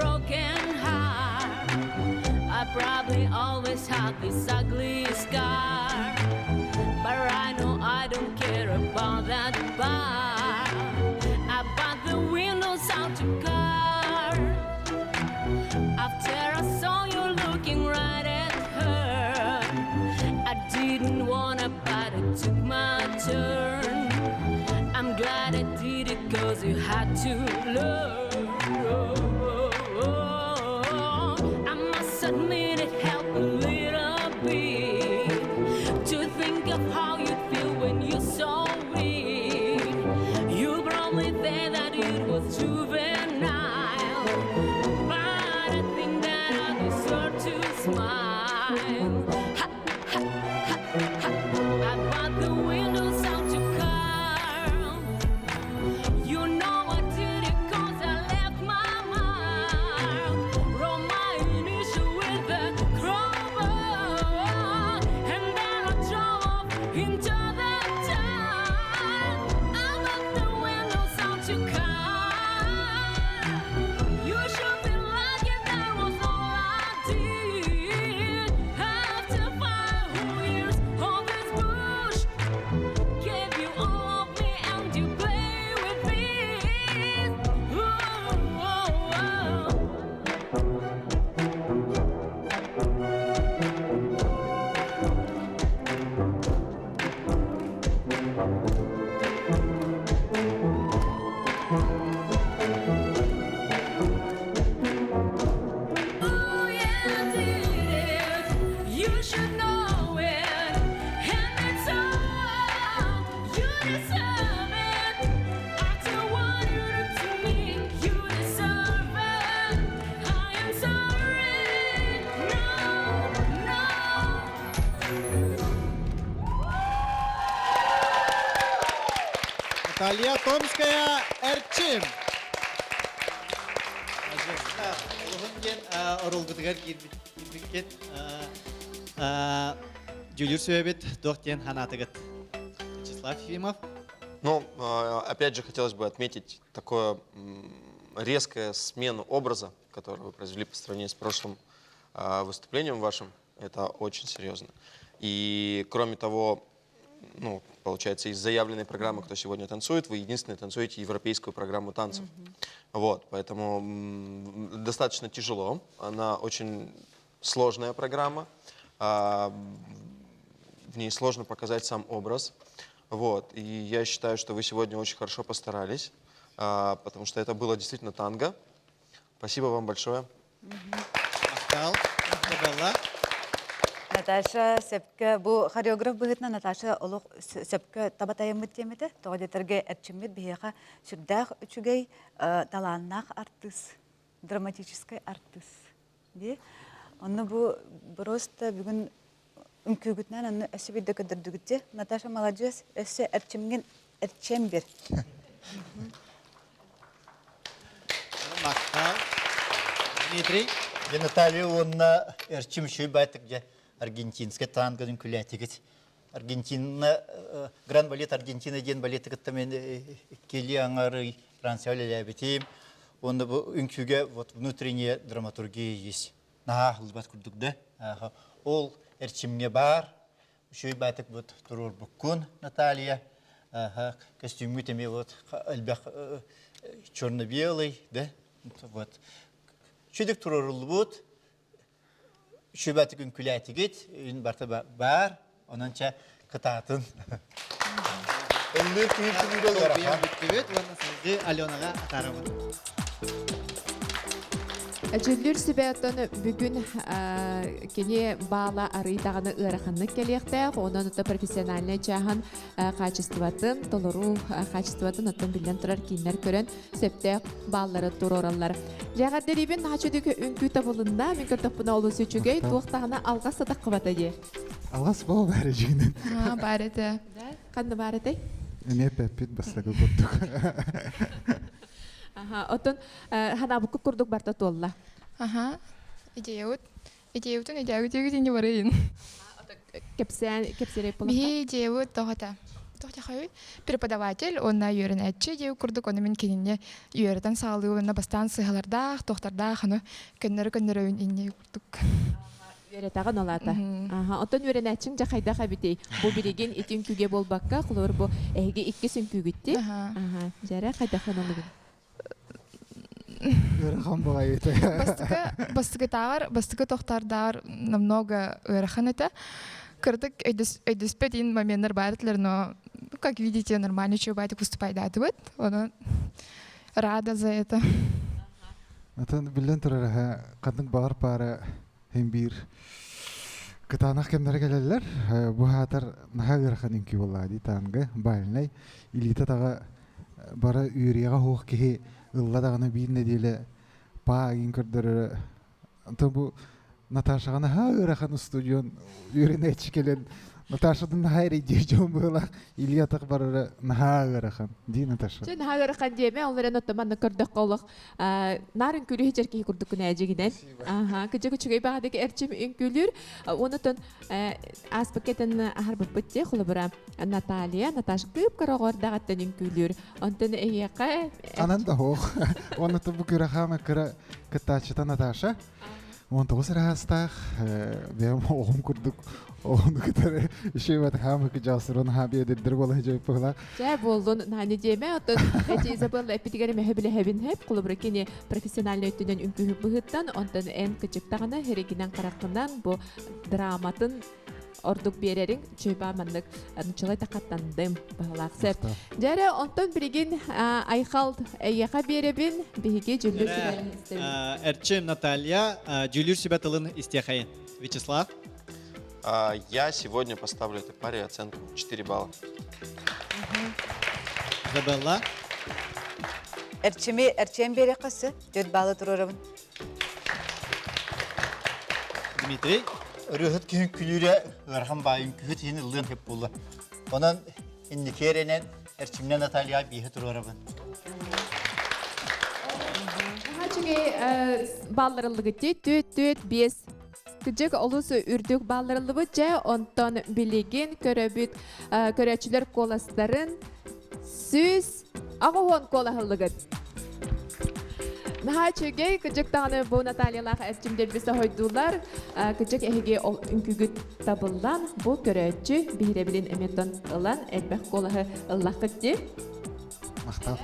broken heart. I probably always had this ugly scar. But I know I don't care about that part. I bought the windows out your car. After I saw you looking right at her, I didn't wanna, but it took my turn. I'm glad I did it cause you had to learn. I must admit it helped a little bit to think of how you'd feel when you saw it. You probably think that it was juvenile, but I think that I deserve to smile. Ha, ha, ha, ha. I bought the windows out your car. You know I did it 'cause I left my mark. Wrote my initial with a crowbar, and then I drove off into the dark. I bought the windows out your car. You should be lucky that was all I did. After 5 years of this bush, gave you all of me and you play with it. Ooh, oh, oh. Oh yeah, I did it. You should know it. And it's all you deserve it. After what you did to me, you deserve it. I am sorry. No, no. Наталья Томская, Эрчим. Олуһун диэн орулгутугар киирбиккит дьүүллүүр сүбэбит туох диэн санаатыгыт? Вячеслав Ефимов. Ну, опять же, хотелось бы отметить такое резкая смену образа, которую вы произвели по сравнению с прошлым выступлением вашим. Это очень серьезно. И кроме того, ну, получается, из заявленной программы, кто сегодня танцует, вы единственные танцуете европейскую программу танцев. Вот, поэтому достаточно тяжело. Она очень сложная программа. В ней сложно показать сам образ. Вот. И я считаю, что вы сегодня очень хорошо постарались, потому что это было действительно танго. Спасибо вам большое. Махтал. Белла. Наташа сөпкө бу хореограф быһыытынан Наташа олох сөпкө таба тайаммыт диэмэтэ. Тоҕо диэтэргэ Эрчиммит биһиэхэ сүрдээх үчүгэй талааннаах артыыс, драматическай артыыс дии. Онно бу просто бүгүн үҥкүүгүтүнэн онно өссө биирдэ көрдөрдүгүт дии. Наташа маладьыас, өссө Эрчимҥин эрчим бир. Махтал. Дмитрий. Дьэ Наталья уонна Эрчим үчүгэй баайтык дьэ аргентинскай танганың күлээтигит. Аргентина Гран балет Аргентина диэн балеты кытта мен кели аҥары Франция үлэлээбитим. Уонна бу үҥкүүгэ вот внутренняя драматургия есть. Наһаа аһыллыбат курдук да. Ол Эрчимҥэ баар. Үчүгэй баайтык вот туруорбуккун, Наталья. Костюмҥут эмиэ вот элбэх черно-белый, да? Вот. Үчүгдүк туруоруллубут. Үчүгэй үҥкүүлээтигит, үн барта баар. Онон чэ кытаатын. Ыллыыр киһи түбүгэр бүттүбүт уонна салгыы Аленаҕа атаарабыт. Дьүүллүүр сүбэ оттон бүгүн кини баала арый даҕаны ыараханнык кэлиэхтээх, онон ото профессиональнай чааһын хаачыстыбатын, толоруу хаачыстыбатын оттон биллэн турар кииннэр көрөн сөптөөх бааллары туруораллар. Дьэҕэрдэрибин наһаа үҥкүү табылынна, мин көрдөхпүнэ олус үчүгэй, туох даҕаны алҕас сатаххыбата дии. Алҕас буо баар дьиҥинэн. Аа, баар этэ. Ханна баар этэй? Эмиэ эппит бастакы курдук. Аха, оттон ханаабыкка курдук барта туолла. Аха. Идеябыт. Идеябытын идеябыт ини барайын. Кэпсээн кэпсэрэй Биһи идеябыт тоҕото. Тохтахай преподаватель уонна үөрэнээччи диэбит курдук ону мин кинини үөрэтэн саҕалыы уонна бастаан сыһалардаах, туохтардаах ону көннөрү-көннөрөбүн инньэ курдук. Үөрэтэҕин ол аата. Аха, оттон үөрэнээччиҥ дьэ хайдах эбитий? Бу билигин ити үҥкүүгэ буолбакка, холобур бу эһиги иккис үҥкүүгүт дии. Аха, дьэрэ хайдах ылыныгын? Ыарахан баҕайыта. Бастакы бастакытааҕар, бастакы тохтардааҕар намного ыарахан этэ. Кырдык өйдөспөт иин моменнар баар этилэр, но как видите, нормально чуубайтык выступайдаатыбыт. Онон рада за это. Атын биллэн турар ханнык баҕар паара хин биир кытаанах кэмнэрэ кэлэллэр. Бу хаатар наһаа ыарахан үҥкүү буоллаҕа дии танго, бальнай. Илиитэ таҕа бары үөрүйэҕэ суох киһи ылла даҕаны биир нэдиэлэ паа игин көрдөрөрө. Онтон бу Наташаҕа наһаа ыарахан устудьуон үөрэнээччи кэлэн Наташатын наһаа эрэйдиир дьон быһыылаах илии атах барара наһаа ыарахан дии Наташа. Чэ наһаа ыарахан диэмэ, ол эрэн оттон манна көрдөххө олох наар үҥкүүлүү сылдьар киһи курдук күнээдьигинэн. Аха, кыдьык үчүгэй баҕадык эрчим үҥкүүлүүр. Онотон ааспыкка этэн аһарбыппыт дии, холобура Наталья, Наташа кыып-кыра оҕо эрдэҕиттэн үҥкүүлүүр. Онтон эһиэхэ Анан да суох. Уонна бу кыра кыра кыттааччыта Наташа. 19 ыраастаах, бэйэм оҕом курдук оҕону кытары ишибат хаамы кыжаасырын ха биэдирдир буола жойпугла. Чэ буоллун нааны диэмэ оттон эти Изабелла эппитигэр эмэһэ билэһэбин хэп холобура кини профессиональный өттүнэн үҥкүүһүк быһыттан онтон эн кычыктаҕына хиригинэн хараххынан бу драматын ордук биэрэриҥ чуйбаа маннык нучалай тахаттандым баһылаах сөп. Дьэрэ онтон билигин Айхал эйиэхэ биэрэбин биһиги дьүллүр сүбэлин истэбин. Эрчим Наталья дьүллүр сүбэ тылын истиэхэйин. Вячеслав? Я сегодня поставлю этой паре оценку 4 балла. Изабелла? Эрчими эрчим биэриэххэ сөп. Төрт баллы туруорабын. Дмитрий? Ырыаһыт күһүн күлүүрэ ыарахан баайын күһүт иһин ыллыан сөп буолла. Онон инники эрэнэн Эрчимнэ Наталья бииһи туруорабын. Үчүгэй балларыллыгыт түт түт биэс Кыдьык олус үрдүк балларыллыбыт дьэ онтон билигин көрөбүт көрөөччүлэр куоластарын 180 куолаһыллыгыт. Наһаа үчүгэй, кыдьык даҕаны бу Натальялаах эрчимдэр бис хойдуулар. Кыдьык эһиги ол үҥкүүгүт табыллан, бу көрөөччү биһирэбилин эмиэтон ылан, элбэх куолаһы ыллаххыт дии. Махтал.